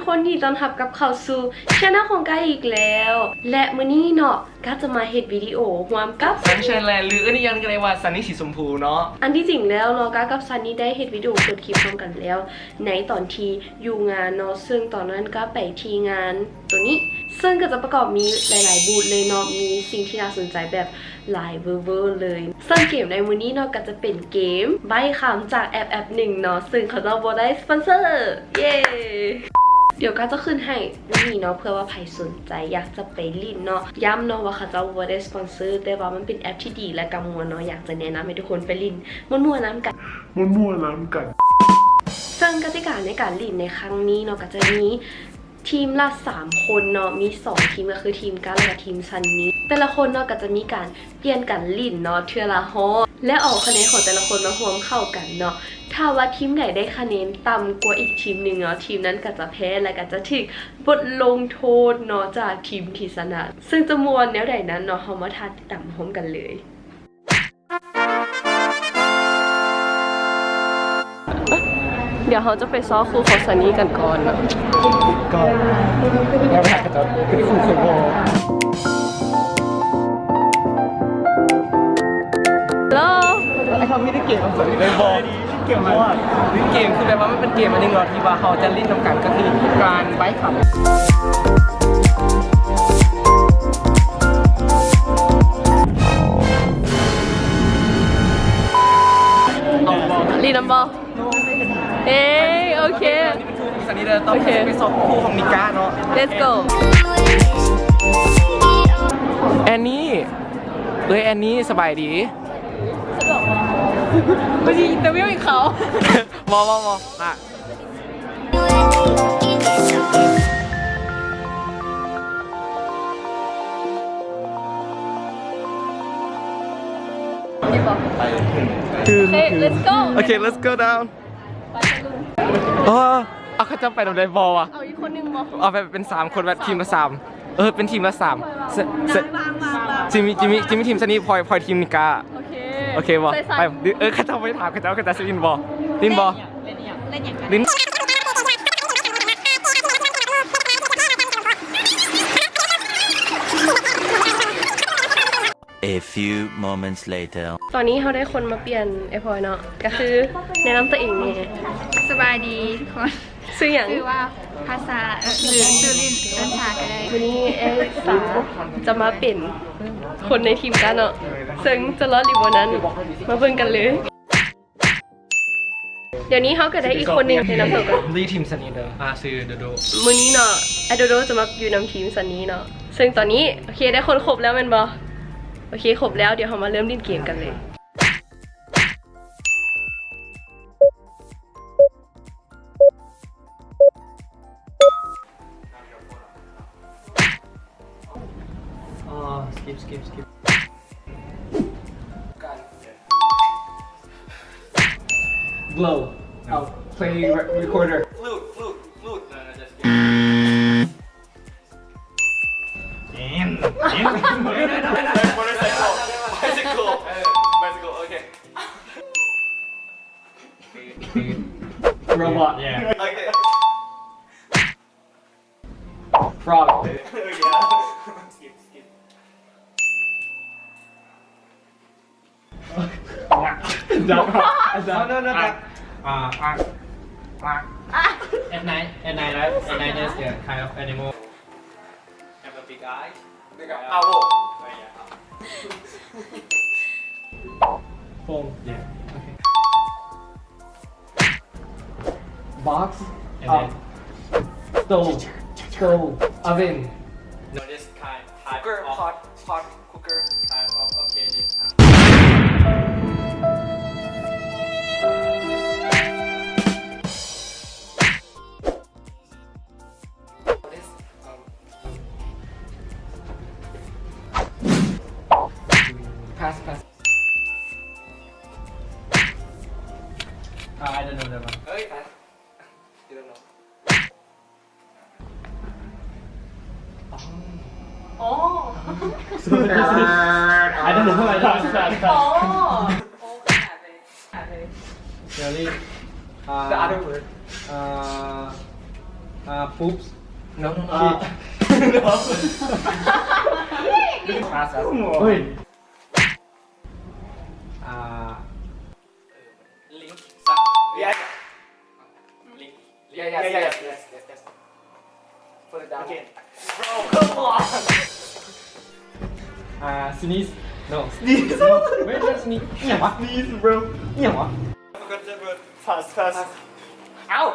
ຄົນ ຍິນດີຕ້ອນຮັບກັບເຂົ້າສູ່ channel ຂອງກາອີກແລ້ວ ແລະ ມື້ນີ້ເນາະ ກາຈະມາເຮັດວິດີໂອຮ່ວມກັບ Sunshine Land ຫຼື ເອີ້ນອີກຢ່າງໜຶ່ງກໍໄດ້ວ່າ Sunny ສີຊົມພູເນາະ. ອັນທີ່ຈິງແລ້ວເນາະ ກາກັບ Sunny ໄດ້ເຮັດວິດີໂອເປີດຄລິບຮ່ວມກັນແລ້ວ ໃນຕອນທີ່ຢູ່ງານເນາະ ເຊິ່ງຕອນນັ້ນກາໄປທີ່ງານໂຕນີ້ ເຊິ່ງກໍຈະປະກອບມີຫຼາຍໆບູດເລີຍເນາະ ມີສິ່ງທີ່ໜ້າສົນໃຈແບບ ຫຼາຍເວີໆເລີຍ. ເຊິ່ງເກມໃນມື້ນີ້ເນາະ ກໍຈະເປັນເກມໃບ້ຄຳຈາກແອັບແອັບໜຶ່ງເນາະ ເຊິ່ງເຂົາເຈົ້າບໍ່ໄດ້ສະປອນເຊີ ເຢ້! ດຽວກາຈະຂຶ້ນໃຫ້ນີ້ເນາະ ເພື່ອວ່າໃຜສົນໃຈຢາກຈະໄປຫຼິ້ນເນາະ. ຢ້ຳເນາະວ່າເຂົາເຈົ້າບໍ່ໄດ້ສະປອນເຊີ ແຕ່ວ່າມັນເປັນແອັບທີ່ດີ ແລະ ກະມ່ວນເນາະ ຢາກຈະແນະນຳໃຫ້ທຸກຄົນໄປຫຼິ້ນມ່ວນໆນຳກັນ ມ່ວນໆນຳກັນ. ເຊິ່ງກະຕິກາໃນການຫຼິ້ນໃນຄັ້ງນີ້ເນາະ ກໍຈະມີ ທີມລະສາມຄົນເນາະ ມີສອງທີມ ກໍຄືທີມກາ ແລະ ກໍທີມຊັນນີ. ແຕ່ລະຄົນເນາະ ກໍຈະມີການປ່ຽນກັນຫຼິ້ນເນາະ ເທື່ອລະຮອບ ແລະ ເອົາຄະແນນຂອງແຕ່ລະຄົນມາຮ່ວມເຂົ້າກັນເນາະ. ຖ້າວ່າທີມໃດໄດ້ຄະແນນຕ່ຳກວ່າອີກທີມໜຶ່ງເນາະ ທີມນັ້ນກໍຈະແພ້ ແລະ ກໍຈະຖືກບົດລົງໂທດເນາະ ຈາກທີມທີ່ຊະນະ. ເຊິ່ງຈະມ່ວນແນວໃດນັ້ນເນາະ ເຮົາມາຖ້າຕິດຕາມພ້ອມກັນເລີຍ. ດຽວເຮົາຈະໄປຊອກຄູ່ຂອງຊັນນີກັນກ່ອນເນາະ ກ່ອນ ແລ້ວໄປຫາເຂົາເຈົ້າ ຄືຄູ່ເຄີຍບໍ່? ເລີ ໄອ້ເຂົາມີແຕ່ເກມຂອງສັນນີເລີຍບໍ່? ເກມບໍ່? ເກມຄືແບບວ່າມັນເປັນເກມອັນໜຶ່ງເນາະ ທີ່ວ່າເຮົາຈະຫຼິ້ນນຳກັນ ກໍຄືການໃບ້ຄຳ. ຫຼິ້ນນຳບໍ່? ເອີ ໂອເຄ ໂອເຄ ໄປຊອກຄູ່ຂອງນິກາເນາະ let's go. ແອນນີ ເອີຍ ແອນນີ ສະບາຍດີ. ໄປຊິອິນເຕີວິວອີກເຂົາ ບໍ່ ບໍ່ ບໍ່ ອ່ະ. ໂອເຄ let's go. ໂອເຄ let's go down. ອໍ ເອົາເຂົາເຈົ້າໄປນຳໄດ້ບໍ່ວະ? ເອົາອີກຄົນໜຶ່ງບໍ່? ເອົາໄປເປັນສາມຄົນ ແບບທີມລະສາມ. ເອີ ເປັນທີມລະສາມ ເຊິ່ງ ເຊິ່ງ ຊິມີ ຊິມີ ຊິມີທີມຊັນນີ ພອຍ ພອຍທີມນິກາ. ໂອເຄ ໂອເຄບໍ່? ໄປ ເອີ ເຂົາເຈົ້າໄປຖາມເຂົາເຈົ້າ ເຂົາເຈົ້າຊິຫຼິ້ນບໍ່? ຫຼິ້ນບໍ່? ຫຼິ້ນຫຍັງ? ຫຼິ້ນຫຍັງ? ຫຼິ້ນ A few moments later. ຕອນນີ້ເຮົາໄດ້ຄົນມາປ່ຽນ ອ້າຍພອຍເນາະ ກໍຄືແນະນຳຕົວເອງແດ່. ສະບາຍດີທຸກຄົນ. ຊື່ຫຍັງ? ຊື່ວ່າພາສາ ເອີ ຫຼືຊື່ຫຼິ້ນເອີ້ນສາກໍໄດ້. ມື້ນີ້ອ້າຍສາຈະມາເປັນຄົນໃນທີມກັນເນາະ ເຊິ່ງຈະລອດຫຼືບໍ່ນັ້ນ ມາເບິ່ງກັນເລີຍ. ດຽວນີ້ເຮົາກໍໄດ້ອີກຄົນໜຶ່ງ ແນະນຳຕົວກ່ອນ. ນີ້ທີມຊັນນີເດີ ອ່າ ຊື່ໂດໂດ. ມື້ນີ້ເນາະ ອ້າຍໂດໂດຈະມາຢູ່ນຳທີມຊັນນີເນາະ ເຊິ່ງຕອນນີ້ ໂອເຄ ໄດ້ຄົນຄົບແລ້ວແມ່ນບໍ່? ໂອເຄ ຄົບແລ້ວ ດຽວເຮົາມາເລີ່ມຫຼິ້ນເກມກັນເລີຍ. ອໍ skip skip skip. Blow. No. Oh, play re-, recorder. Flute, flute, flute. No, no, just kidding. Motorcycle. Bicycle. Bicycle, okay. Robot. Yeah. Okay. Frog. Yeah. Skip, skip. Duck. Duck. No, no, no, duck. Uh, uh, uh. At night, at night, right? At night, there's the kind of animal. Have a big eye. Big eye. Owl. Oh, yeah. Phone. Yeah. Okay. Box. And then stove. Stove. Oven. No, this kind. Cooker, pot, pot, cooker. Type of, okay, this kind. This, um, pass, pass. Uh, I don't know that one. Okay, pass. You don't know. Oh. Oh. I don't know. I don't know. Oh. Really? Uh, the other word. Uh, Uh, poops. No, no, no. Uh, no. Pass, pass. ເຮີ້ຍ uh, Link. Yes. Link. Yeah, yes, yeah, yes, yes, yes, yes. Put it down. Okay. Bro, come on. Uh, sneeze. No. Sneeze. No. Wait, wait, sneeze. ອີ່ຫຍັງວະ? Sneeze, bro. ອີ່ຫຍັງວະ? Pass, pass. Pass. Ow!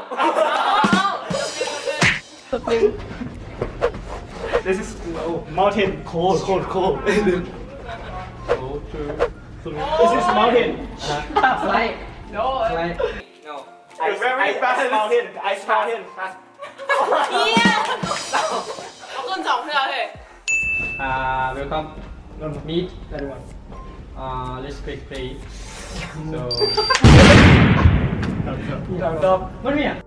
This is mountain. Cold, cold, cold. Go to three. This is mountain. Slide. No. Slide. No. Ice, very ice, bad ice mountain. Ice mountain. Pass. ເອີຍ ເອົາຂຶ້ນສອງເທື່ອເລີຍ. Uh, welcome. No, no. Meet. That one. Uh, let's quick play. So. Thumbs up. Thumbs up. ມັນມີຫຍັງ?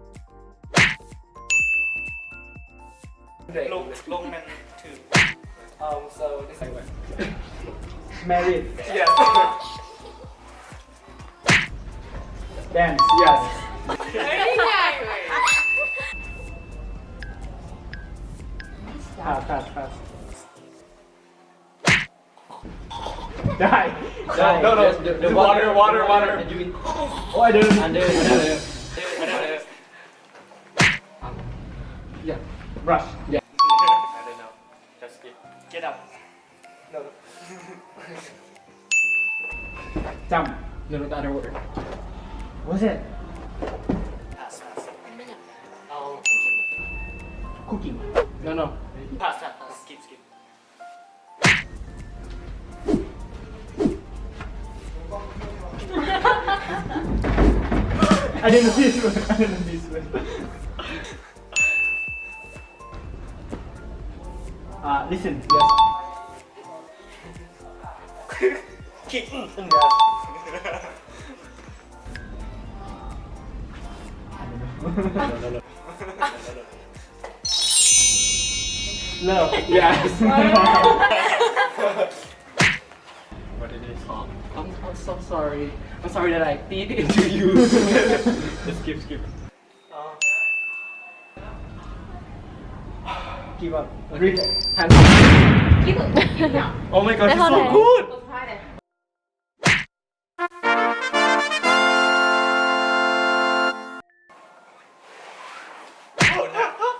Look, look, man, too. Um, so this is married. Yes. Dance. Yes. ເຮີ້ຍ ງ່າຍເວີຍ. Pass, pass, pass. ໄດ້ ໄດ້. No, no. The, the, the water, water, water. And you eat. Oh, I don't. Under, under, under. Under. Um, yeah. Brush. Yeah. I don't know. Just skip. Get up. No, no. Jump. No, no, the other word. What's it? Pass, pass. Um, cooking. No, no. Pass, pass, pass. Skip, skip. I didn't know this one. I didn't know this one. Uh, listen. Yes. Kick. Yes. Love. Yes. What did they call? I'm, I'm so sorry. I'm sorry that I beat into you. Just skip, skip. Give up. Read. Hand. Give up. Oh my gosh, it's so good.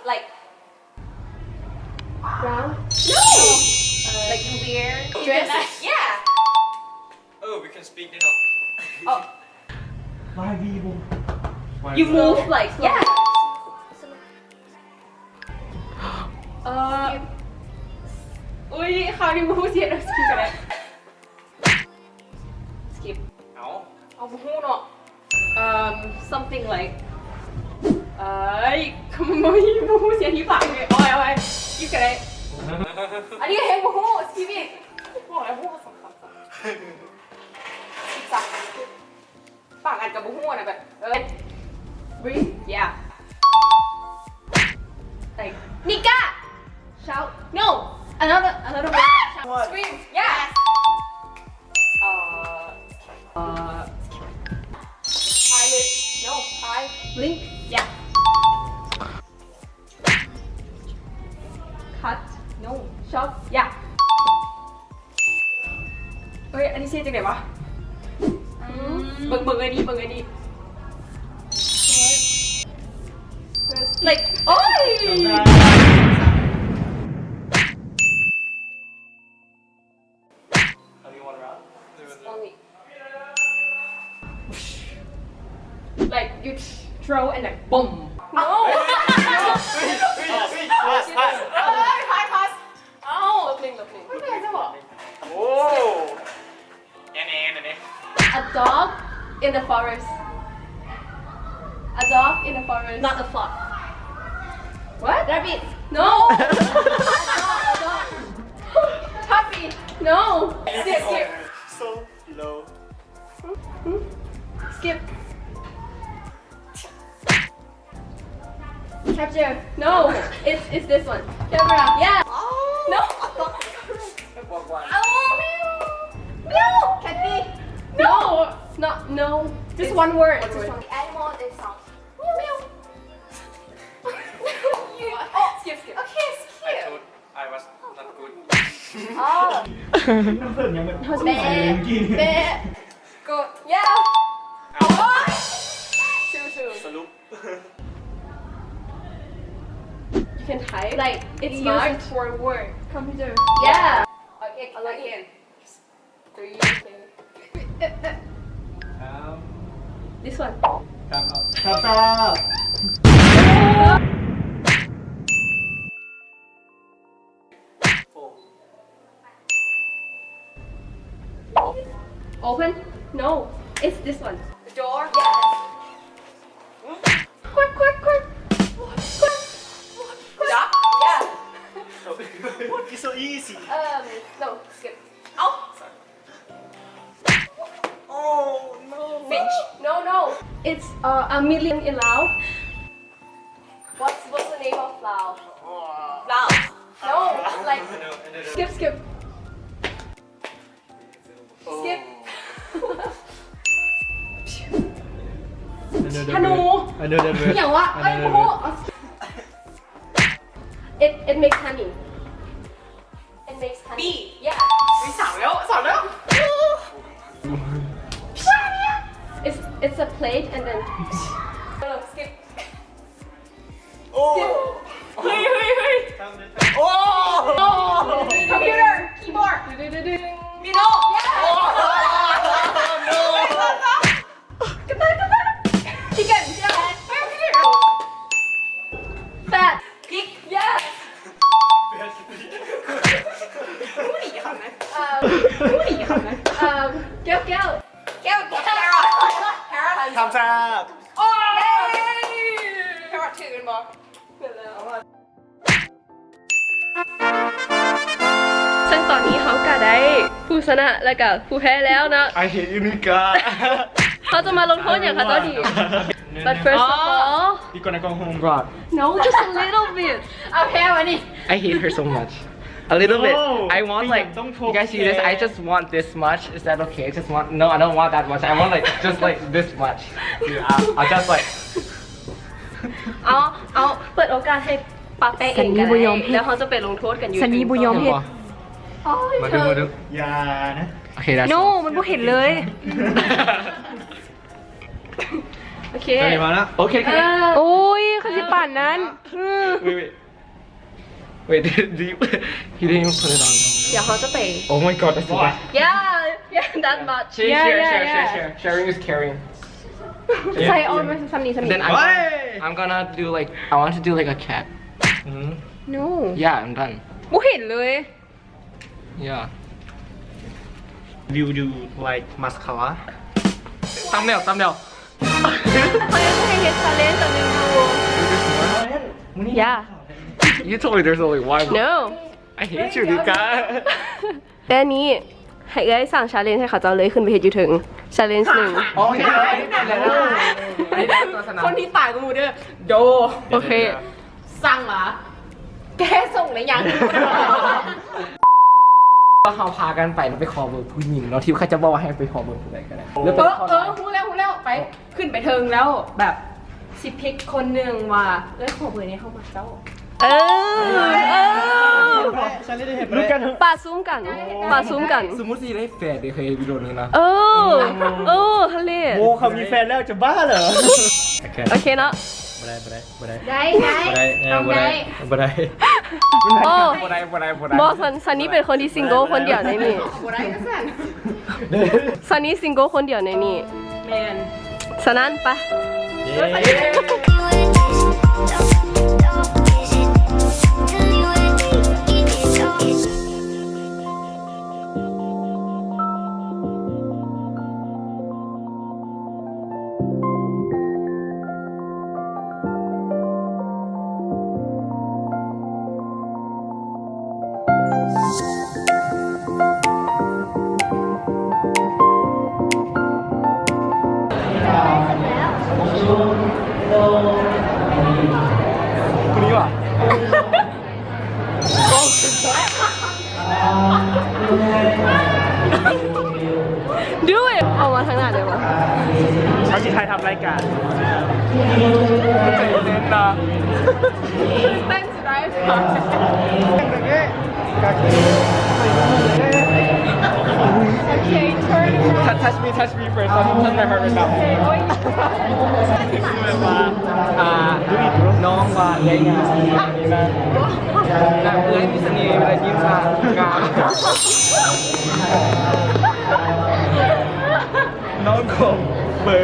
Like, brown? No! Uh, like, you wear dress? Yeah. Oh, we can speak, you know. Oh. Why we move? You move like, yeah. Uh, ອຸ້ຍ ຄາວນີ້ບໍ່ຮູ້ຊິເຮັດ skip ກໍໄດ້. Skip. ເອົາ ເອົາ ບໍ່ຮູ້ເນາະ. Um, something like, ເອີຍ ບໍ່ຮູ້ ບໍ່ຮູ້ຊິອະທິບາຍເລີຍ. ເອົາໄວ້ ເອົາໄວ້ skip ກໍໄດ້. ອັນນີ້ກໍເຮັດບໍ່ຮູ້ skip ອີກ. ບອກແລ້ວບໍ່ຮູ້ສຳຄັນ skip ຊະ. ບາງອັນກໍບໍ່ຮູ້ນະ ແບບ ເອີຍ breathe. Yeah. Like, ນິກາ shout. No. Another, another word. Shout. Scream. Yeah. Uh, uh, eyelid. No. Eye. Blink. Yeah. Cut. No. Shop. Yeah. ເອີຍ ອັນນີ້ຊິເຮັດຈັ່ງໃດວະ? ອືມ ເບິ່ງ ເບິ່ງອັນນີ້ ເບິ່ງອັນນີ້. Like, ໂອ້ຍ. Only like you throw and like boom. No. Pass, pass, pass. ເອົ້າ ລົບໜຶ່ງ ລົບໜຶ່ງ. ໂອ້ ແນ່ໆ ແນ່ໆ. A dog in the forest. A dog in the forest. Not a fox. What? Rabbit. No. A dog, a dog. Puppy. No. Skip, skip. So low. Skip. Capture. No. It's, it's this one. Camera. Yeah. No. Cat. No. Not, no. Just one word. Just one. Animal is sound. Meow. ເອີ ນ້ຳເຜິ້ງຍັງແບບ ແບະ ແບະ ໂກ ຢາວ ໂອ້ຍ ສະຫຼຸບ You can type like it's marked for work. Computer. Yeah. Okay, again. Three, okay. Um, this one. Thumbs up. Thumbs up. Four. Open? No, it's this one. The door? Yes. Quick, quick, quick. Quick, quick, quick. Stop? Yeah. It's so easy. Um, no, skip. Oh, sorry. Oh, no. Finch? No, no. It's, uh, a million in Lao. What's, what's the name of Lao? Lao. No, like, skip, skip. Skip. ທະນູ I know that word. ຫຍັງວະ? ເອີຍ ບໍ່ຮູ້. It, it makes honey. It makes honey. Bee. Yeah. ເຮີ້ຍ ສາມແລ້ວ ສາມແລ້ວ. It's, it's a plate and then. No, no, skip. ໂອ້ ເຮີ້ຍ ເຮີ້ຍ ເຮີ້ຍ ໂອ້ ຄອມພິວເຕີ ຄີບອດ Middle. Yeah. ໂອ້ No. ກະຕ່າຍ ກະຕ່າຍ Chicken. Yeah. Fat. Pig. Yes. ຮູ້ດີຂະໜາດນັ້ນ ເອີ ຮູ້ດີຂະໜາດນັ້ນ ເອີ ແກ້ວ ແກ້ວ ແກ້ວ ແກ້ວ Carrot. Carrot. Thumbs up. ໂອ້ຍ Carrot ຖືກແມ່ນບໍ່? ແມ່ນແລ້ວ. ເຊິ່ງຕອນນີ້ເຮົາກະໄດ້ຜູ້ຊະນະ ແລະກະຜູ້ແພ້ແລ້ວເນາະ. I hate you, Nika. ເຮົາຈະມາລົງໂທດຫຍັງເຂົາເຈົ້າດີ? But first of all, you gonna go home. No, just a little bit. ເອົາແພ້ວະນີ້. I hate her so much. A little bit. No, I want, like, you guys see this? I just want this much. Is that okay? I just want, no, I don't want that much. I want, like, just, like, this much. Yeah, I'll, I'll just, like. ເອົາ ເອົາ ເປີດໂອກາດໃຫ້ປາແປ້ເອງກະໄດ້ ແລ້ວເຮົາຈະໄປລົງໂທດກັນຢູ່ ຊັນນີ້ບໍ່ຍອມເຮັດ ມາເດີ ມາເດີ ຢ່ານະ. Okay, that's no, ມັນບໍ່ເຫັນເລີຍ. ໂອເຄ ໂອເຄ ໂອ້ຍ ຄືຊິປານນັ້ນ. Wait, wait. Wait, did, did you, he didn't even put it on. ດຽວເຮົາຈະໄປ Oh my god, that's the best. Yeah, yeah, that much. Share, yeah, share, yeah, share, yeah. Share, share. Sharing is caring. ໃສ່ອອກມາສ່ຳນີ້ ສ່ຳນີ້. Then I'm, I'm gonna do, like, I want to do, like, a cat. Mm-hmm. No. Yeah, I'm done. ບໍ່ເຫັນເລີຍ. Yeah. Do you do, like, mascara? Thumbnail, thumbnail. ເຂົາຍັງໃຫ້ເຮັດ challenge ອັນໜຶ່ງຢູ່. Yeah. You told me there's only one. No. I hate you, Nika. ແຕ່ນີ້ໃຫ້ເອື້ອຍສ້າງ challenge ໃຫ້ເຂົາເຈົ້າເລີຍ ຂຶ້ນໄປເຮັດຢູ່ເທິງ challenge ໜຶ່ງ. ໂອເຄ ຄົນທີ່ຕາຍກວ່າໝູ່ເດີ ໂດ. ໂອເຄ. ສັ່ງມາ ແກສົ່ງໄດ້ຍັງ? ເຮົາພາກັນໄປ ໄປຂໍເບີຜູ້ຍິງເນາະ ທີ່ເຂົາຈະບອກວ່າໃຫ້ໄປຂໍເບີຜູ້ໃດກໍໄດ້. ເອີ ເອີ ຮູ້ແລ້ວ ຮູ້ແລ້ວ ໄປ ຂຶ້ນໄປເທິງແລ້ວ ແບບຊິພິກຄົນໜຶ່ງວ່າ ເອີ ຂໍເບີແດ່ ເຮົາມັກເຈົ້າ. ເອີ ເອີ ປາຊຸມກັນ ປາຊຸມກັນ. ສົມມຸດຊິໄດ້ແຟນເດ້ ເຄີຍເຮັດວິດີໂອນີ້ນະ. ເອີ ເອີ ຫັ້ນແຫຼະ. ໂອ້ ເຂົາມີແຟນແລ້ວ ຈະບ້າເຫຼືອ? ໂອເຄ ໂອເຄເນາະ. ບໍ່ໄດ້ ບໍ່ໄດ້ ບໍ່ໄດ້ ໄດ້ ໄດ້ ຕ້ອງໄດ້ ບໍ່ໄດ້ ບໍ່ໄດ້ ບໍ່ໄດ້ ບໍ່ໄດ້ ບໍ່ໄດ້ ບໍ່ໄດ້. ບໍ່ ຊັນ ຊັນນີ້ເປັນຄົນທີ່ single ຄົນດຽວໃນນີ້. ບໍ່ໄດ້ ຊັ້ນ ຊັນນີ້ single ຄົນດຽວໃນນີ້. ແມ່ນ. ສະນັ້ນ ໄປ. ເຢ້. Do it. ອອກມາທາງໜ້າໄດ້ບໍ່? ເຮົາຊິຖ່າຍທຳລາຍການ. ເຕັ້ນຊິໄດ້. ເປັນແບບນີ້ ກາກິນ. Touch, touch me, touch me first. Touch, touch my heart right now. ຄືແບບວ່າ ອ່າ ນ້ອງວ່າໄດ້ງານ ນາງເອື້ອຍມີສະເໜ່ ເວລາຍິ້ມ ງາມ ນ້ອງຂອງເບີ.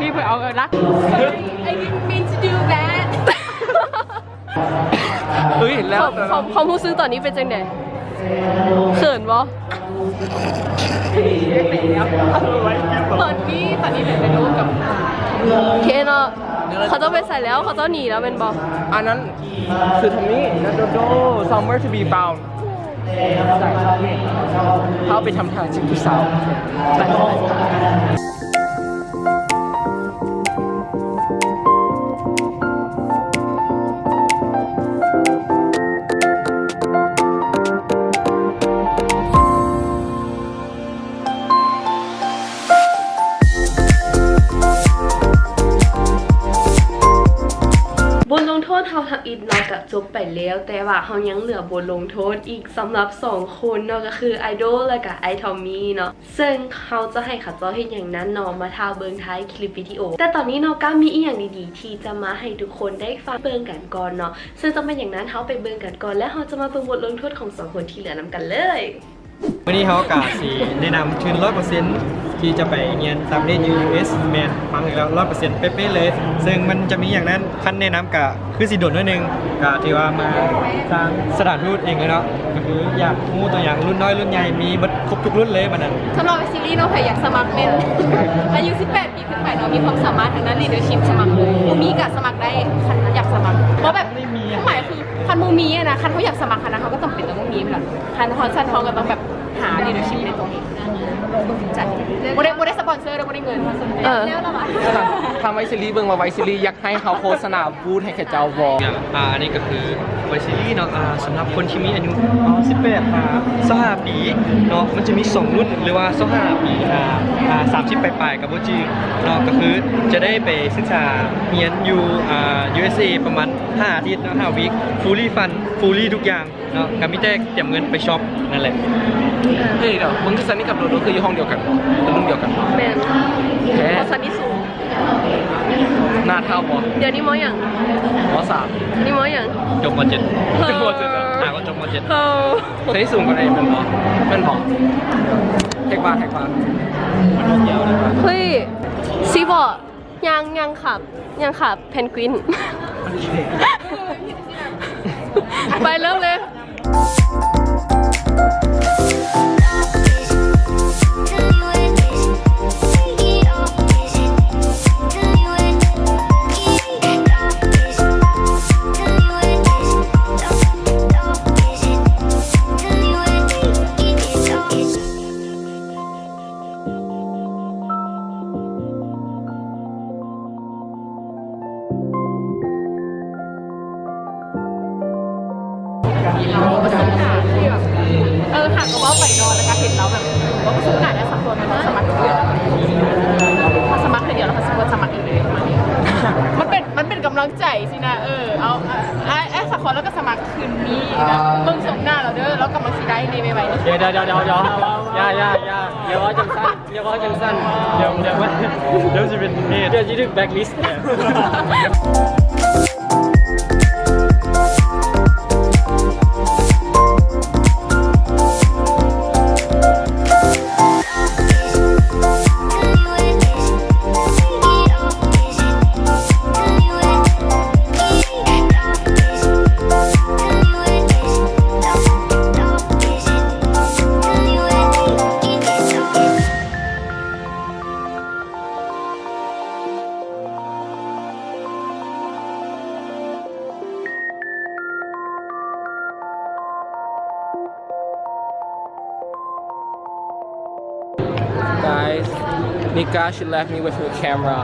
ນີ້ເພິ່ນເອົາລັກ I didn't mean to do that. ເອີຍ ແລ້ວ ຄວາມ ຄວາມ ຄວາມຮູ້ສຶກຕອນນີ້ເປັນຈັ່ງໃດ? ເຂີນບໍ່? ຕອນນີ້ ຕອນນີ້ເປັນໄປດູກັບ ໂອເຄເນາະ ເຂົາເຈົ້າໄປໃສແລ້ວ? ເຂົາເຈົ້າໜີແລ້ວແມ່ນບໍ່? ອັນນັ້ນຄືທາງນີ້ Somewhere to be found. ເຮົາໄປທຳທ່າຈີບຜູ້ສາວ. ບົດລົງໂທດເຮົາທຳອິດເນາະ ກະຈົບໄປແລ້ວ, ແຕ່ວ່າເຮົາຍັງເຫຼືອບົດລົງໂທດອີກສຳລັບສອງຄົນເນາະ, ກະຄືໄອໂດ ແລະກະອ້າຍທອມມີເນາະ. ເຊິ່ງເຮົາຈະໃຫ້ເຂົາເຈົ້າເຮັດຫຍັງນັ້ນເນາະ ມາຖ້າເບິ່ງທ້າຍຄລິບວິດີໂອ. ແຕ່ຕອນນີ້ເນາະ ກະມີອີ່ຫຍັງດີໆທີ່ຈະມາໃຫ້ທຸກຄົນໄດ້ຟັງເບິ່ງກັນກ່ອນເນາະ. ເຊິ່ງຈະເປັນຫຍັງນັ້ນ ເຮົາໄປເບິ່ງກັນກ່ອນ ແລະເຮົາຈະມາເບິ່ງບົດລົງໂທດຂອງສອງຄົນທີ່ເຫຼືອນຳກັນເລີຍ. ມື້ນີ້ເຮົາກະຊິແນະນຳທຶນຮ້ອຍເປີເຊັນທີ່ຈະໄປຮຽນຕ່າງປະເທດຢູ່ ຢູເອສ ແມ່ນຟັງອີກແລ້ວ ຮ້ອຍເປີເຊັນເປະໆເລີຍ. ເຊິ່ງມັນຈະມີຫຍັງນັ້ນ ຄັນແນະນຳກະຄືຊິດົນໜ້ອຍໜຶ່ງ ກະຖືວ່າມາທາງສະຖານທູດເອງເລີຍເນາະ. ກະຄືຢາກຮູ້ຕົວຢ່າງລຸ້ນນ້ອຍລຸ້ນໃຫຍ່ ມີເບິດຄົບທຸກລຸ້ນເລີຍບັດນັ້ນ. ສຳລັບໄວຊີລີເນາະ ໃຜຢາກສະໝັກແມ່ນ ອາຍຸສິບແປດປີຂຶ້ນໄປເນາະ ມີຄວາມສາມາດທາງດ້ານ leadership ສະໝັກເລີຍ. ບໍ່ມີກະສະໝັກໄດ້ ຄັນຢາກສະໝັກ. ບໍ່ແບບ ຄວາມໝາຍຄື ຄັນບໍ່ມີຫັ້ນນະ ຄັນເຮົາຢາກສະໝັກຫັ້ນນະ ເຮົາກະຈຳເປັນຕ້ອງມີແມ່ນບໍ່? ຄັນຮອດຊັ້ນ ເຮົາກະຕ້ອງແບບຫາ leadership ໃນຕົວເອງ. ບໍ່ໄດ້ ບໍ່ໄດ້ສະປອນເຊີເດີ ບໍ່ໄດ້ເງິນ. ເອີ ຖາມໄວຊີລີເບິ່ງວ່າໄວຊີລີຢາກໃຫ້ເຮົາໂຄສະນາບູດໃຫ້ເຂົາເຈົ້າບໍ່? ອ່າ ອັນນີ້ກະຄືໄວຊີລີເນາະ ອ່າ ສຳລັບຄົນທີ່ມີອາຍຸ ອ່າ ສິບແປດຫາຊາວຫ້າປີເນາະ ມັນຈະມີສອງລຸ້ນ ຫຼືວ່າຊາວຫ້າປີ ອ່າ ອ່າ ສາມສິບປາຍໆ ກະບໍ່ຈື່ເນາະ. ກະຄືຈະໄດ້ໄປສຶກສາຮຽນຢູ່ ອ່າ ຢູເອສເອ ປະມານຫ້າອາທິດເນາະ ຫ້າວີກ fully fund fully ທຸກຢ່າງ ເນາະ ກະມີແຕ່ຕຽມເງິນໄປຊັອບນັ້ນແຫຼະ. ເອີ ເຮີ້ຍ ດຽວ ມຶງຄືຊັນນີ້ກັບໂດໂດຄືຢູ່ຫ້ອງດຽວກັນ ເປັນລຸ້ນດຽວກັນ? ແມ່ນ ແທ້ ເພາະຊັນນີ້ສູງ. ໜ້າທ້າວບໍ່? ດຽວນີ້ ມໍ ຫຍັງ? ມໍ ສາມ. ນີ້ ມໍ ຫຍັງ? ຈົບ ມໍ ເຈັດ. ເອີ ຈົບ ມໍ ເຈັດ ອ່າ ກໍຈົບ ມໍ ເຈັດ. ເອີ ຊັນນີ້ສູງກວ່ານີ້ແມ່ນບໍ່? ແມ່ນບໍ່? ແຮກບ້ານ ແຮກບ້ານ. ເຮີ້ຍ ຊິບໍ່? ຍ່າງ ຍ່າງຂາບ ຍ່າງຂາບແພນກວິນ. ໄປ ເລີ່ມເລີຍ.ເອີ ຫາກະເວົ້າໄປເນາະ ແລ້ວກະເຫັນລາວແບບ ບໍ່ປະສົບການໄດ້ສັກຄົນ ມັນຕ້ອງສະໝັກເທື່ອດຽວ ສະໝັກເທື່ອດຽວ ແລ້ວກະຊິບໍ່ສະໝັກອີກເລີຍ ປະມານນີ້. ມັນເປັນ ມັນເປັນກຳລັງໃຈຊີ້ນະ. ເອີ ເອົາ ອ້າຍ ອ້າຍ ສັກຄົນ ແລ້ວກະສະໝັກຄືນນີ້ນະ. ເບິ່ງຊົມໜ້າລາວເດີ ລາວກຳລັງຊິໄດ້ໃນໄວໆນີ້. ດຽວ ດຽວ ດຽວ ດຽວ ຢ່າ ຢ່າ ຢ່າ ຢ່າເວົ້າຈັ່ງຊັ້ນ. ຢ່າເວົ້າຈັ່ງຊັ້ນ ດຽວ ດຽວ ດຽວຊິເປັນເຫດ ດຽວຊິຖືກແບລັກລິສ. Nika, she left me with her camera.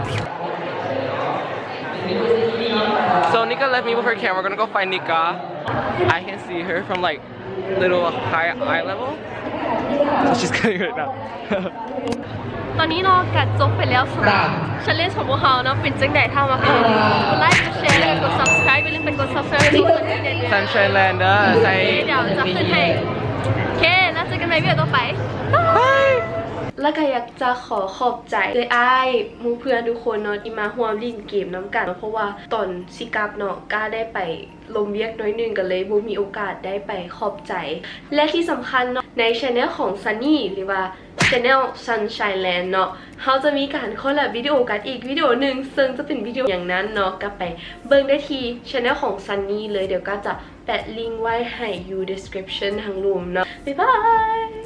So Nika left me with her camera. We're gonna go find Nika. I can see her from, like, little high eye level. So she's coming right now. ຕອນນີ້ເນາະ ກະຈົບໄປແລ້ວສຳລັບ challenge ຂອງພວກເຮົາເນາະ. ເປັນຈັ່ງໃດ? ຖ້າມັກ ກົດໄລກ໌ ກົດແຊ ແລະ ກົດ subscribe. ຢ່າລືມໄປກົດ subscribe ໃຫ້ພວກເຮົາເດີ. Sunshine Land ເດີ. ໂອເຄ ດຽວຈະຂຶ້ນໃຫ້. ໂອເຄ ແລ້ວເຈີກັນໃໝ່ວິດີໂອຕໍ່ໄປ. ບາຍ. ແລ້ວກະຢາກຈະຂໍຂອບໃຈເອື້ອຍອ້າຍ ໝູ່ເພື່ອນທຸກຄົນເນາະ ທີ່ມາຮ່ວມຫຼິ້ນເກມນຳກັນເນາະ ເພາະວ່າຕອນຊິກັບເນາະ ກະໄດ້ໄປລົມວຽກໜ້ອຍໜຶ່ງ ກະເລີຍບໍ່ມີໂອກາດໄດ້ໄປຂອບໃຈ. ແລະ ທີ່ສຳຄັນເນາະ ໃນ channel ຂອງ Sunny ຫຼືວ່າ channel Sunshine Land ເນາະ ເຮົາຈະມີການ collab ວິດີໂອກັນອີກວິດີໂອໜຶ່ງ ເຊິ່ງຈະເປັນວິດີໂອຫຍັງນັ້ນເນາະ ກະໄປເບິ່ງໄດ້ທີ່ channel ຂອງ Sunny ເລີຍ. ດຽວກະຈະແປະ link ໄວ້ໃຫ້ຢູ່ description ທາງລຸ່ມເນາະ. ບາຍບາຍ.